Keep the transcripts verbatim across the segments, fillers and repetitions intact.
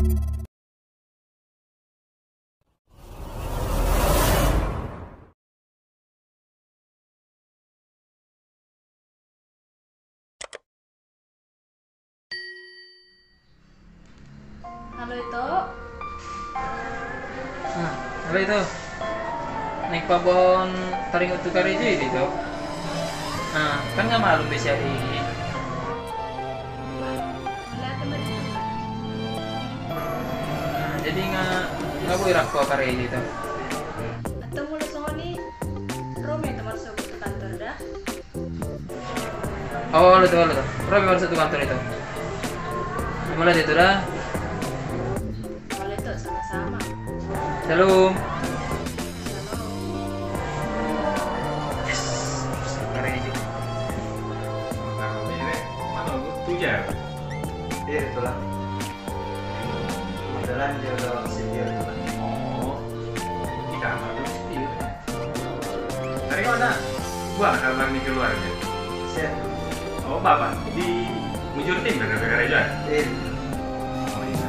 Halo, Ito. Nah, halo, Ito. Naeng paboaon taringot tu karejo i, Ito. Nah, kan nga malum be sian i. Nah, jadi nga, nga boi rap ho karejo, Ito. Antong molo songon i, ro ma hita marsogot tu kantor da. Oh, olo, Ito, olo, Ito. Ro ma hita marsogot tu kantor, Ito. Mauliate, Ito, da. Mauliate, Ito, sama-sama. Shalom. Shalom. Yes. Sabar ya, Ito. Mana lu? Tujar. Iya, Ito lah. Kebetulan dia udah setir, Ito lah. Oh. Di kamar lu setir. Dari mana? Buat kabar ni keluarga. Siap. Oh, Bapak di Mujur Timber, Bapak Raja? Iya. Oh, iya.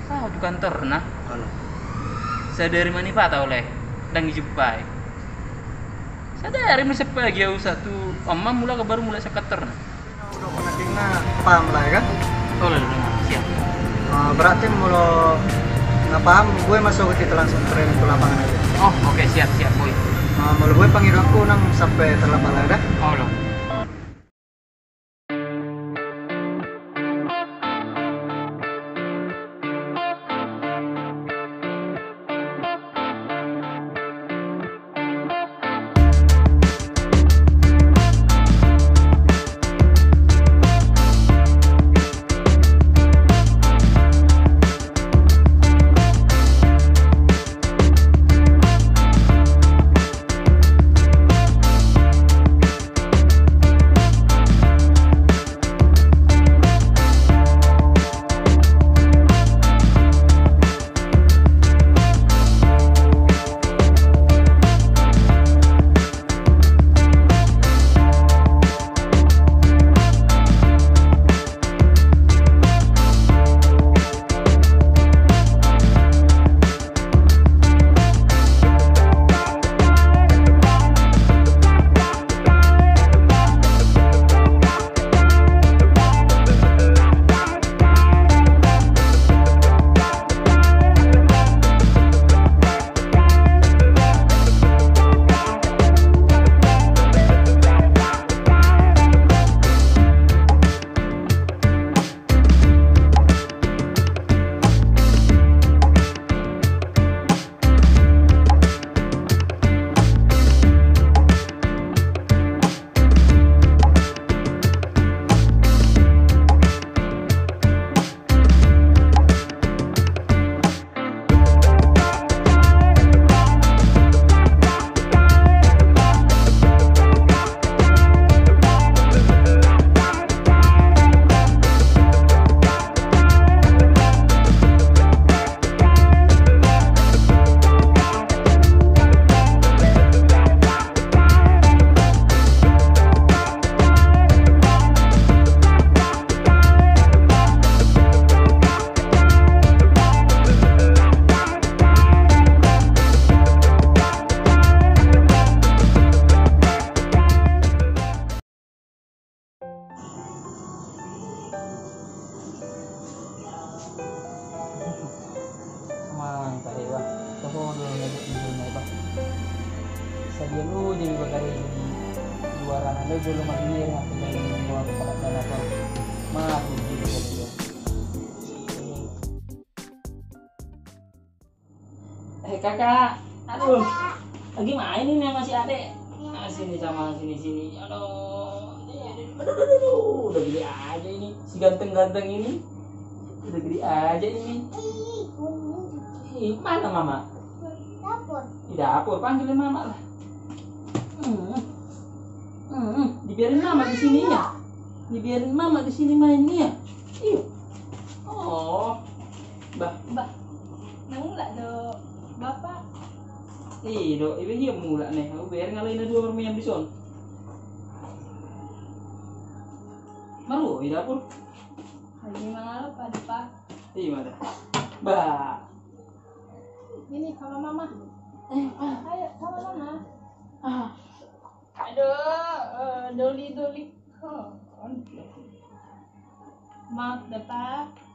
Ahu tu kantorna. Sadari manipata ole, ndang dijumpai. Sadari ma sian pagi ahu sahat tu on ma mulak, baru mulak sian kantorna. Udah pernah tinggal paham lah ya kan? Oh, lalu, lalu, siap. Ah, berarti molo nga paham, boi ma sogot hita langsung training tu lapangan aja. Oh, oke, siap, siap, boi. Ah, molo boi pangidoanku nang sampe tarlambat lah ya dah. Oh, lalu. Amang tahe bah, toho do na buat ni hona bah. Sadia lo jadi bagari di luar, ada jolo mati nih, mati nih, mau pakai tanah apa? Mati di luar. Eh, kakak, aduh, lagi main ini sama si adek. Ah, sini sama sini sini, aduh, aduh, aduh, aduh, aduh, udah gede aja ini, si ganteng-ganteng ini, udah gede aja ini. Ih, mana mama? Dapur. Di Dapur, panggil mamak lah. Hmm. Hmm. Dibiarin mamak di sini ia. Dibiarin mamak di sini main ia. Iyo. Oh. Bah. Bah. Na mulak do bapak. Iyo, iba ia mulak ne. Au biarin alai na dua marmian di son. Maruo i dapur. Lagi mangalap ada, Pak. Iyo, ada. Bah. Ini sama mama. Eh, ah. Ayo, sama mama. Ah. Aduh, eh, doli, doli. Oh. Maaf dah, Pak.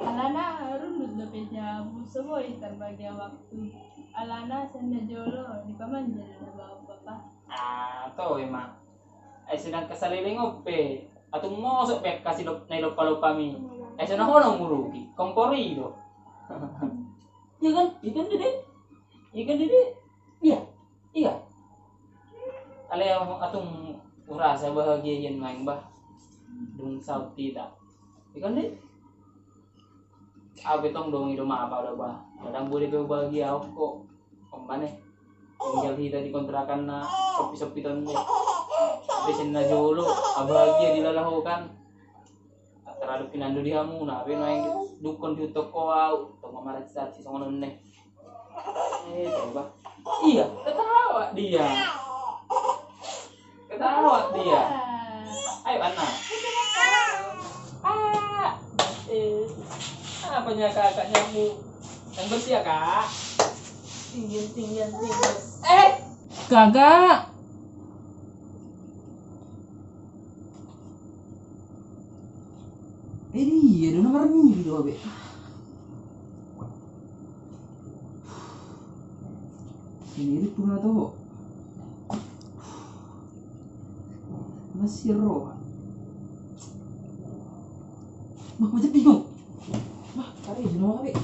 Alana rundut dope jabu, so boi tarbagia waktu. Alana sian na jolo dipamanjal do bapak. Ah, to emang. Ai sedang kasaleleng on pe, atung mosok pe angka si lop-, na i lompa-lompami. Ai so na hono murugi, kompor i do. Iya kan? Iya kan, Dede? Iya kan, Dede? Iya. Iya. Alai atung urasa bahagia ian maeng bah. Dung saut hita. Iya kan, Dede? Au pe tong dong i do mapa do bah. Kadang boi pe bahagia au ko. Ombane. Tinggal hita di kontrakan na sopi-sopi ton be. Be sian na jolo, abahagia dilala ho kan. Terhadap pinando di hamu na be naeng dukon diutok ko au. Tong mamaraci-raci songon on ne. Eh, coba. Iya, ketawa dia. Ketawa dia. Ayo, Anna. Ah, eh, apanya kakaknya, Bu? Yang bersih ya, Kak? Tinggi, tinggi, tinggi. Eh, kakak. Eh, dia dona marminggu do, Be. Ini itu na toho. Masih roha. Bah, macam bingung. Bah, tarik jenuh, Be.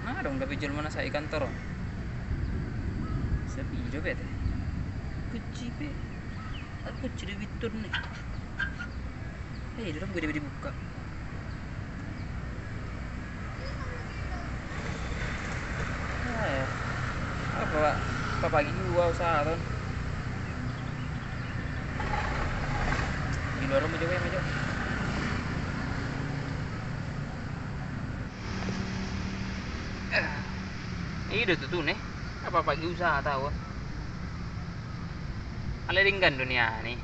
Nga adong dope jolma na sae di kantor on. Sepi dope ate. Kunci pe. Kunci do pintu ni. Eh, dorang gue dibuka. Ah, ya. Apa, Pak? Apa pagi gua usaha ton? Di luar rumah jauh ya, maju. Eh, i do tutu ne. Apa pagi usaha tau. Alai denggan dunia ni.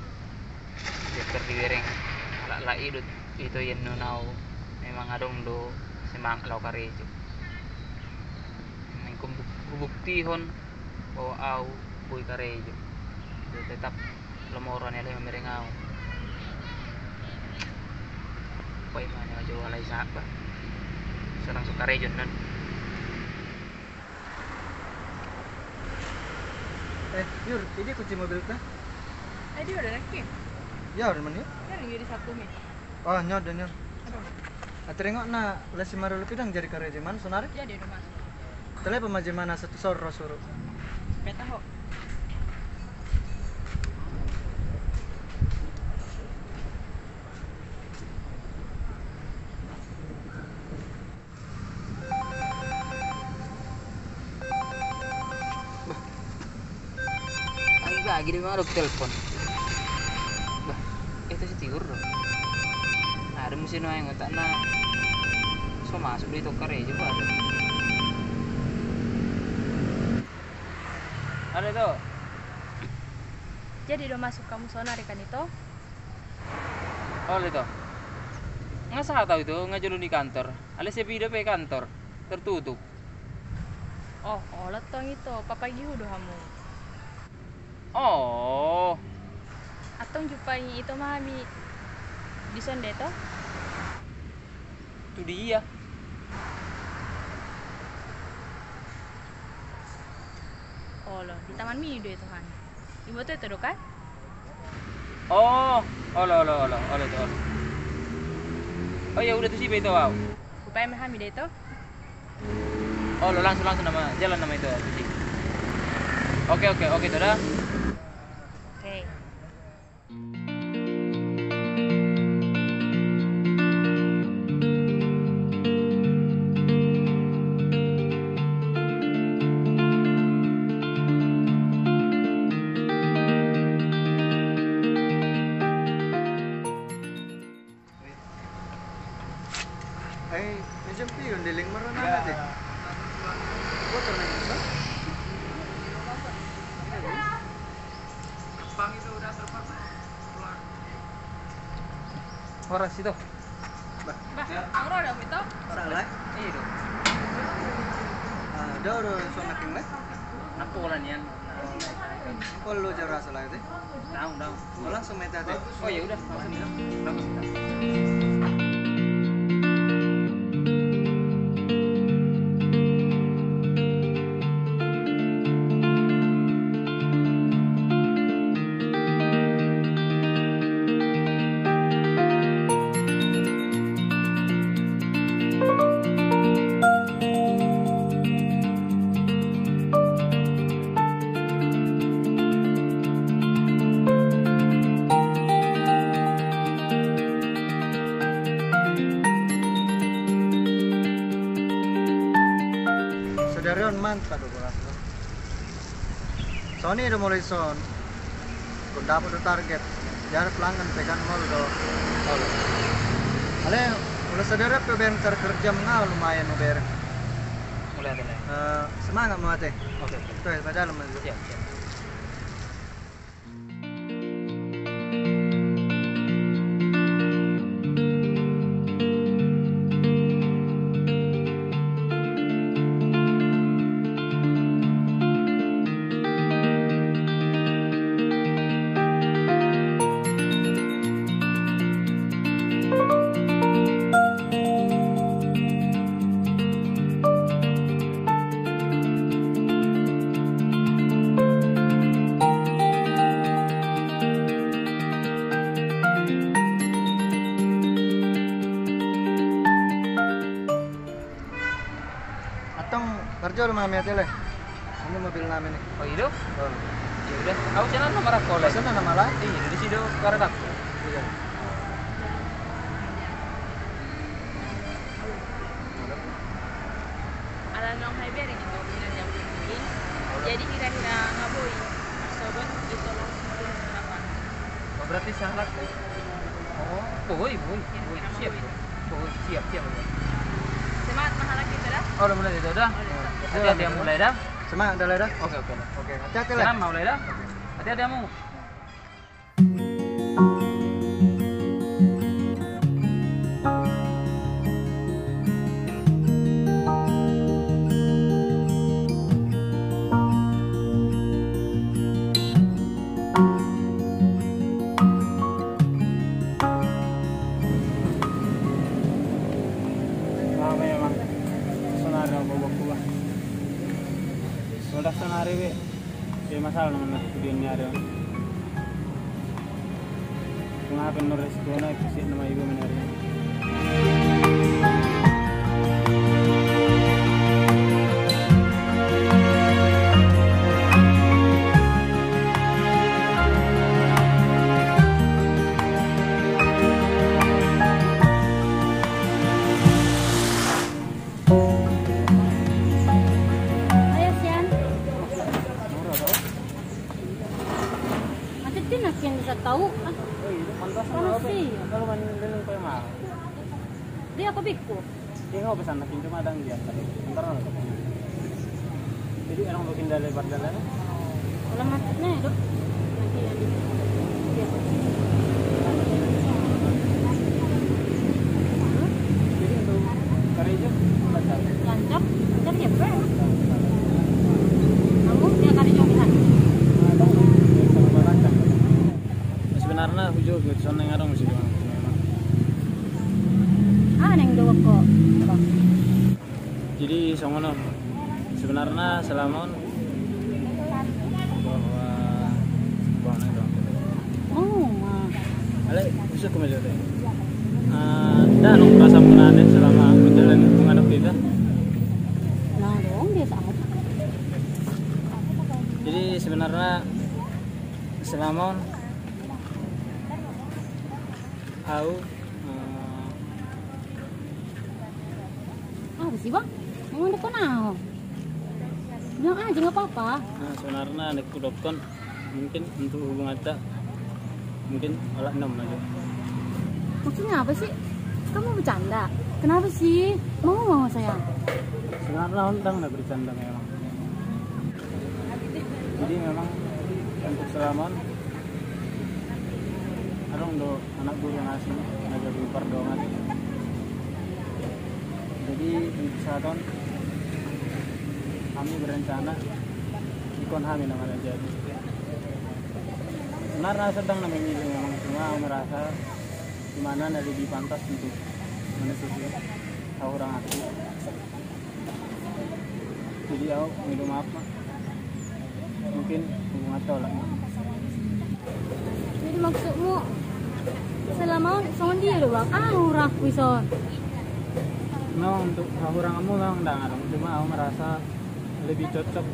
Jekar dibereng. Alak-alak i do, ito ian nunau. Memang adong do semangat laho karejo. Nengkon buk-, hubuktihon bahwa au boi karejo. Tetap lomo roha ni alai mamereng au. Paima ni ajo alai sahat bah. Sedang so karejo non. Eh, Yur, ini kunci mobil ta? Eh, dia udah naik. Ya, udah mana? Kan lagi di satu mi. Oh, nyo, Daniel. Aduh. Ate ringok na lesi maru lepi dang jadi karejo man sonari? Jadi rumah. Telepon ma jemana satu soro suru. Beta ho. Bah. Pagi-pagi do madok telpon. Bah, itu si tiur do. Nah, ada musim naeng otak na. So masuk do ito karejo bah. Ada tu. Jadi do masuk hamu sonari kan ito? Olo ito. Nga sahat au ito, nga jolo di kantor. Alai sepi dope kantor. Tertutup. Oh, olo tong ito, papagihu do hamu. Oh. At, Tong jumpa i, ito ma hami dison da, ito. Tu dia? Olo, di taman mini do, ito, kan? Iboto, ito, do, kan? Oh, olo, olo, olo, olo, ito, olo. Oh, ya udah, tusi ba, ito, au. Hupaima hami da, ito. Olo, langsung, langsung nama, jalan nama, ito, tusi. Oke, oke, oke, ito, da. Oke. Ai, meja pi on deling marana ate. Kotor na bisa. Horas ito. Bah, horas ito. Salah. Iya do. Ah, do do so naking le. Napola nian. Polo jara salah ate. Daun, daun. Oh, langsung ma ate. Oh, ya udah, langsung. Bagus. Sadari on mantap do bolas do. Songon i do mulai son. Tung dapot do target. Jadi pelanggan pe kan molo do. Alai, olo sadari pe bereng cara kerja mengal lumayan do bereng. Mulai ate le. Eh, semangat ma ate. Oke, oke. Tuh, padahal ma. Siap, siap. Antong parjolo ma hami ate le. Ini mobil nami ni. Oh, i do? Oh. Ya udah. Au sian na marangkol le. Sian na marangkol. Iya, di situ karedak. Iya. Ala naung hami bereng ito, bilang jam tujuh. Jadi hira-hira nga boi. Sobat ito langsung turun ke lapangan. Oh, berarti salah. Oh, boi, boi, boi. Siap. Boi, siap, siap. Semangat ma halak ito da. Oh, udah mulai ito da. Hati-hati hamu lae da. Semangat da lae da. Oke, oke. Oke, hati-hati lae. Semangat ma lae da. Hati-hati hamu. Rame emang. Sonari au babakku ba. Sonari be. Jadi masalah nama na, di dunia ada. Ngapain no resiko na, ipusik nama ibu menari. Ayo, Sian. Macet dia nak yang bisa tahu. Ah. Oh, iya, pantas. Panas sih. Kalau main leleng kayak mah. Dia aku bikku. Dia nggak pesan, nak pinjam ada nggak? Ntar. Jadi orang bikin dari lebar jalan. Kalau macetnya ya, Dok. Nanti yang di. Iya. Jadi untuk karejo lancar. Lancar, lancar ya, Pak. Kamu dia karejo bisa. Lancar. Sebenar Jo, gitu, sonang adong sih, Bang. Ah, neng doang kok. Jadi songon on, sebenarna selama on bahwa, bahwa neng doang. Oh, wah. Ale, bisa kau menjawab. Ah, dah nong rasa menane selama menjalani hubungan waktu itu. Nah, dong, biasa aja. Jadi sebenarna selama on au, eh, apa sih, Bang? Mau ndekkon au. Bilang aja, nggak apa-apa. Nah, sebenarna ndekkon, mungkin untuk hubungan kita mungkin olat enam aja. Maksudnya apa sih? Kamu bercanda? Kenapa sih? Mau, mau saya. Sebenarna on dang na bercanda memang. Jadi memang untuk selama on adong do anak guru na asing na gabe pardongan. Jadi untuk saat on kami berencana ingkon hami na manjadi. Sebenarna sedang na memilih memang, cuma au merasa di mana na lebih pantas untuk menekuni hahurang aku. Jadi au mangido maaf, Mak. Mungkin hubungan tolak, Mak. Jadi maksudmu selama on songon dia do, Bang? Ah, hurangku ison. Memang untuk hahurang kamu memang dang adong, cuma au merasa lebih cocok,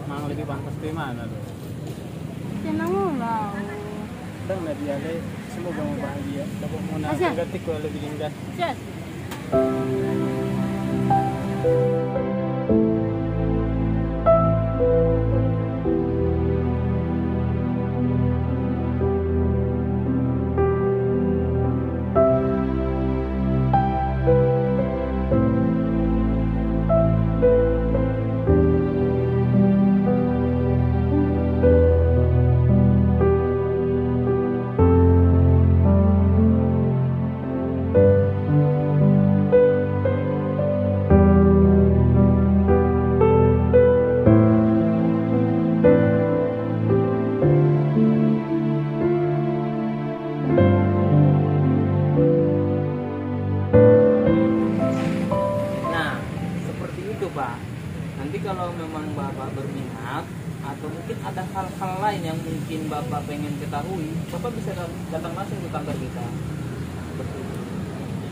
memang lebih pantas di mana do. Tenang ulau. Dang na dia le, semoga mau bahagia. Dapat mau na ganti kau lebih indah. Siap. Nah, seperti itu, Pak. Nanti kalau memang Bapak berminat, atau mungkin ada hal-hal lain yang mungkin Bapak pengen ketahui, Bapak bisa dat-, datang langsung ke kantor kita. Seperti itu.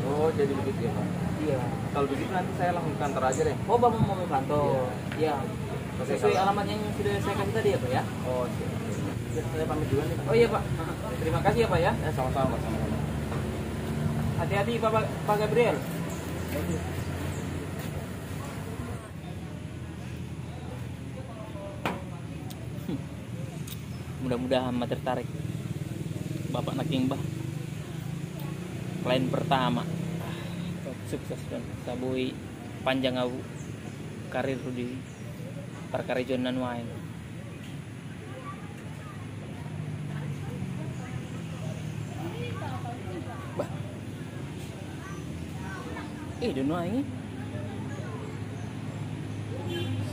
Oh, jadi begitu ya, Pak? Iya. Kalau begitu nanti saya langsung ke kantor aja deh. Oh, Bapak mau ke kantor? Iya. Iya. Oke, sesuai alamat yang sudah saya kasih tadi ya, Pak, ya? Oh, siap. Ya, saya pamit duluan nih, Pak. Oh iya, Pak. Terima kasih ya, Pak, ya. Ya, sama-sama, Pak. Sama-sama. Hati-hati, Pak, Pak Gabriel. Mudah-mudahan ma tertarik Bapak Nangkin bah. Klien pertama. Ah, sukses dan saboi panjang au karir di parkarejoan na nuaeng. Bah. Eh, do nuaeng i.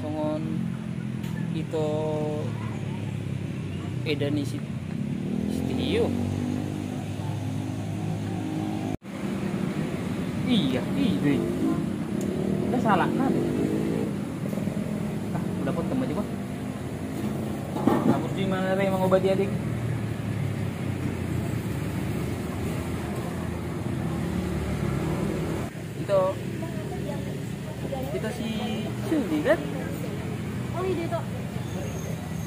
Songon ito eda ni si, si Tio. Iya, iya. Udah salah kan? Ah, udah potong aja, Bang. Kamu di mana, Rey, mangobati adik? Ito. Ito si Sudi, kan? Oh, iya, ito.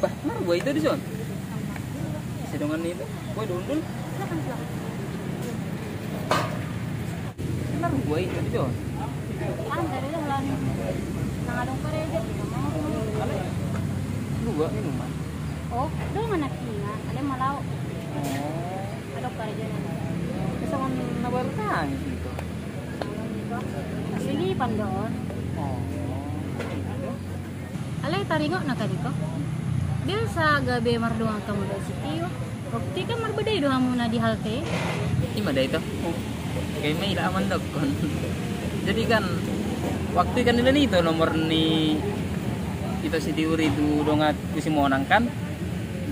Bah, mar gua ito dison. Sedongan ito. Gua dundul. Silakan, silakan. Mar gua ito dison. Anda deh, lan. Nang adong karejo. Gua minuman. Oh, dongan na hinga. Ada ma laho. Oh. Adong karejo na. Songon na baru tangis ito. Sini pandon. Oh. Alai taringot na kali ko. Biasa gabe mardongan hamu dohot si Tio. Waktu i kan marbadai do hamu na di halte. Ima da ito. Kayak maila aman dokkon. Jadi kan waktu i kan nilai ito nomor ni ito si Tio i tu dongan tu si Monang kan.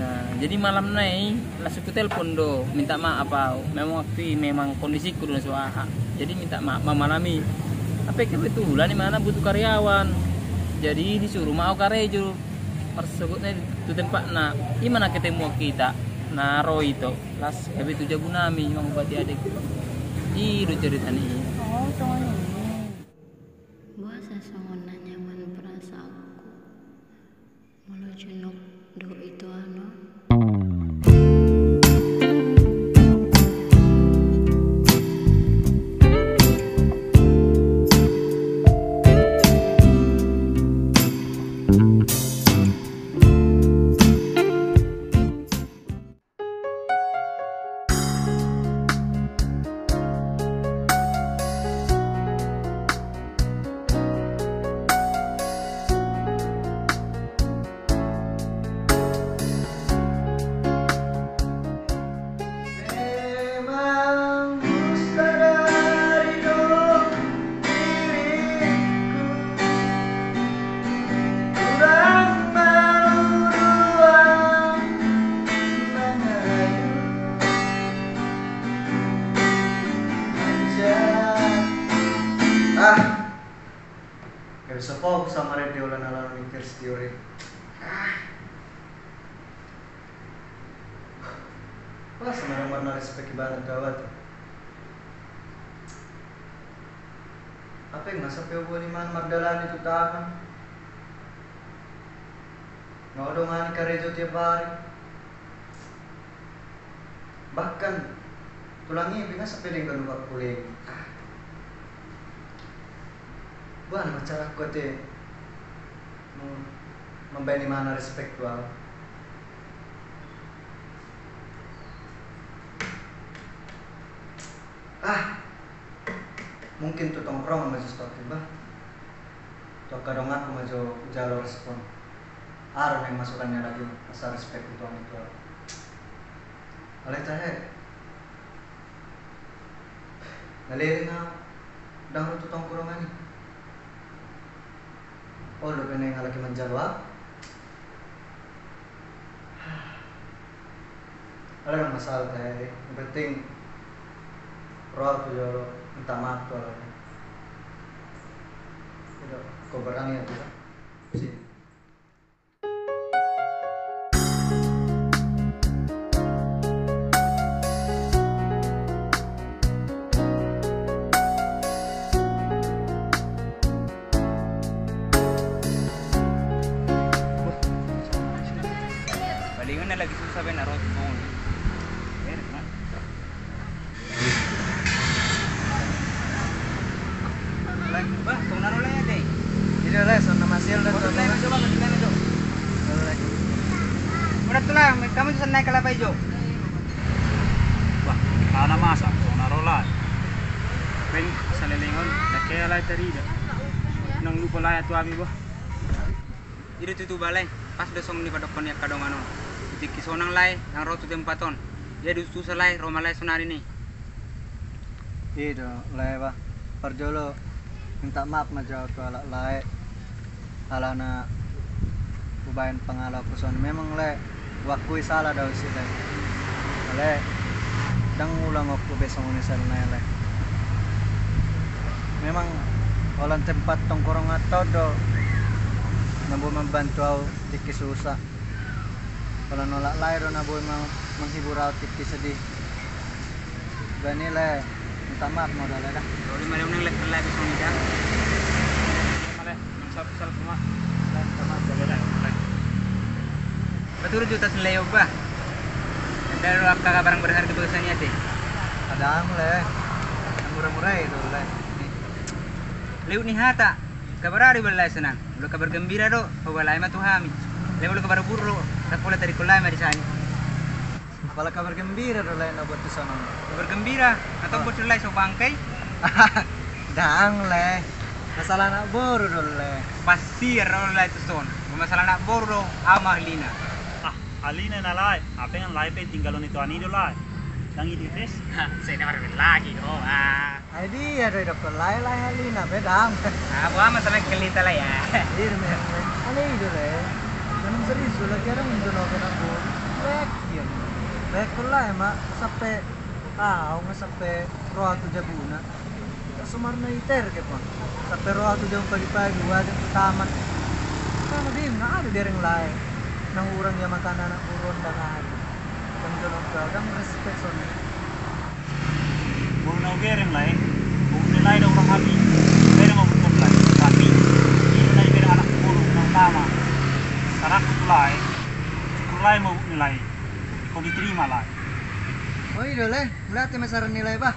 Nah, Jadi malam nai langsung ku telpon do, minta maaf au. Memang waktu i memang kondisiku do na so aha. Jadi minta maaf ma malam i. Hape kebetulan i mana butuh karyawan. Jadi disuruh ma au karejo. Marsogot nai tu tempatna. I mana ketemuan hita. Na ro ito. Las gabe tu jabu nami mangubati adek. I do cerita ni. Oh, songon i. Boasa songon na nyaman perasaanku. Molo jonok do ito ano. Memang ku sadari do diriku kurang malu ruang mangadu. Ah, gak bisa fokus sama radio lan ala mikir setiori. Ah. Wah, semarang warna respect ibarat gawat. Apa yang masa pe hubungan iman mardalani tu tangan? Nggak ada ngani karejo tiap hari. Bahkan tulang i pe nga sampe denggan upa puleng. Ah. Buan macara ku ate. Mambaen imana respect tu au. Ah. Mungkin tu tongkrong ma justru bah. Tu angka donganku ma jo jalo respon. Aha do naeng masukan ni halak i, asa respect tu angka tua. Alai tahe. Na leleng au. Ndang ro tu tongkrongan i. Olo dope naeng halak i manjalo au. Alai ndang masalah tahe. Yang penting ro au tu jolo minta maaf tu halak i. Ido, kau berani ya, bisa. Sini. Palingan na lagi susah baen na roti bong. Beres, Mak. Bah, songon na ro lae, dei. Ido lae, songon na masih ada. Coba, coba, coba. Udah tu lae, hamu tu songon na i kalapa ijo. Bah, aha na masa, songon na ro lae. Baen saleleng on, na kea lae tarida. Ndang lupa lae tu hami, bah. Ido tutu bah lae, pas do songon nipadokkon ni angka dongan on. Di tingki sonang lae, ndang ro tu tempat on. Ia do susah lae, ro ma lae sonari ni. Ido lae bah, parjolo minta maaf ma jo au tu halak lae. Alana hubaen pangalaho songon i memang lae. Huakui sala do au disi lae. Alai ndang ulang hon be songon i sala nai lae. Memang holan tempat tongkronganta on do na boi mambantu au tingki susah. Holan halak lae do na boi ma-, menghibur au tingki sedih. Baen i lae, minta maaf ma au da lae da. Ro lima lima nang lek lae songon i da. Male. Sal-, sal-, ma-, ma-, ma-, ma-, ma-, ma-, ma-, Batur jo tas nilai oba. Enda lo angka barang berharga bagasan i ate. Adong lae. Murah-murah i do lae. Lewat ni hata. Kabar ari balae sonang. Molo kabar gembira do, oba lae ma tu hami. Lae molo kabar buruk, rap pola tari kolai ma di sani. Apala kabar gembira do lae na buat tu sonang. Kabar gembira, atau buat tu lae so bangke i? Dang lae. Masalah anak boru do lae. Pasti ro lae tu son. Masalah anak boru do, ama Lina. Ah, Alina na lae. Apa yang lae pe tinggal on itu ani do lae. Dang itu tes. Saya dengar lagi do. Ah. Ai dia do idokkon lae, lae Alina pe dang. Ah, boha ma sampe kelita lae ya. Iya do me. Ale ido lae. Memang serius do lae, jarang ido lae kena boru. Baen, iya. Baen, lae ma sampe, ah, ahu nga sampe ro ahu tu jabuna. Sumarna i terge, Pak. Sampe ro ahu tu jabu pagi-pagi, wajar tu taman. Kan na bingung, nga adong bereng lae. Nang hurang ia makan anak buron dan ahli. Kan jono ka, kan respect songon i. Molo na hubereng lae, boru ni lae do hurang hami. Bereng ma boru ni lae. Tapi, i do na ibereng anak boru na utama. Saranku tu lae, syukur lae ma boru ni lae. Ingkon diterima lae. O i do lae, mauliate ma saran ni lae bah.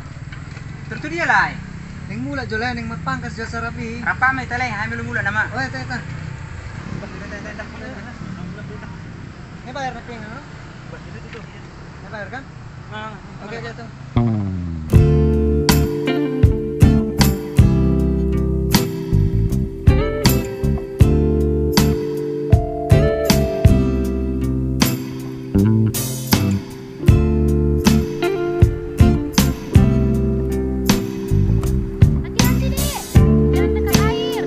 Tor tu dia lae? Naeng mulak jo lae, naeng marpangkas jo acara i. Rap ma hita lae, hami mulak nama. O, eta, eta. Ini bayar nanti, no? Ini bayar kan? Oke, oke, tuh. Hati-hati, Dik. Jangan dekat air.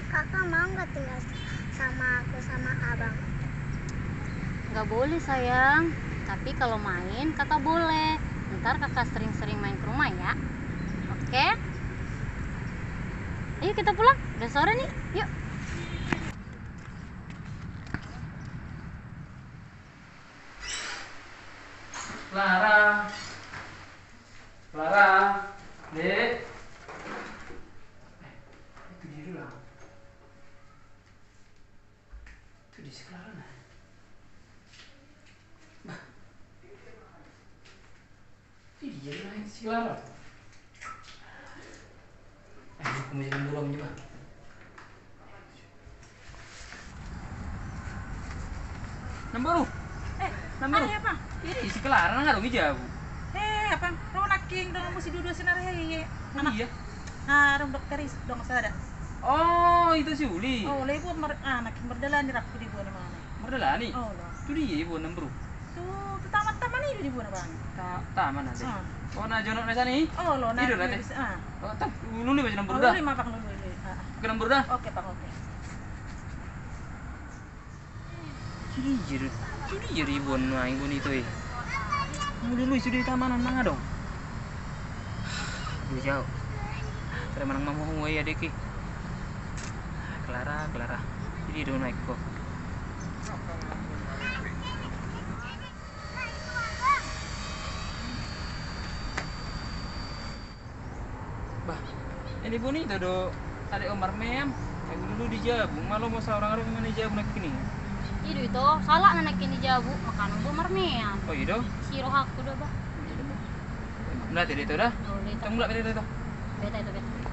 Kakak mau nggak tinggal sama aku sama abang? Nggak boleh, sayang. Tapi kalau main, kakak boleh. Ntar kakak sering-sering main ke rumah, ya. Oke? Ayo, kita pulang. Udah sore, nih. Yuk. Clara. Clara. Dek. Eh, itu dia dulu lah. Itu dia si Clara, nah. Bah. Iya, nah, si Clara. Eh, aku masih nunggu belum juga. Namboru. Eh, namboru. Apa? Ih, si Clara nang adong i jabu. Eh, apa? Ro nangkin donganmu si Dudu si Nara, iya. Oh, iya. Nah, adong dokter i, dongan sada. Oh, itu si Uli. Oh, lae, buat mar-, ah, nangkin mardalani rap di buat mana? Mardalani? Oh, lo. Tu dia i buat, namboru? Tu, tu taman-taman i do di buat, Bang. Ta-, taman ate. Ah. Oh, na jonok na sian i? Oh, lo, na. I do na ate. Ah. Oh, tap, lului ma jo, namboru da. Oh, lului ma, Bang, lului, lului. Ah, ah. Oke, namboru da. Oke, Bang, oke. Jadi, jadi, jadi, jadi buat na ingkon itu, eh. Lului, lului, sudah di taman nang adong. Aduh, jauh. Terima nang mamu, eh, adek i. Clara, Clara. Jadi do naik ko. Bah, ini buni itu do, adek on marmeam. Aku dulu di jabu, malo mau seorang orang mana jabu nangkin i. I do ito, salah na nangkin i jabu, makana do marmeam. Oh, i do? Si rohakku do, bah. Berarti do ito da? Oh, do ito. Tunggu lah, beta ito. Beta ito, beta.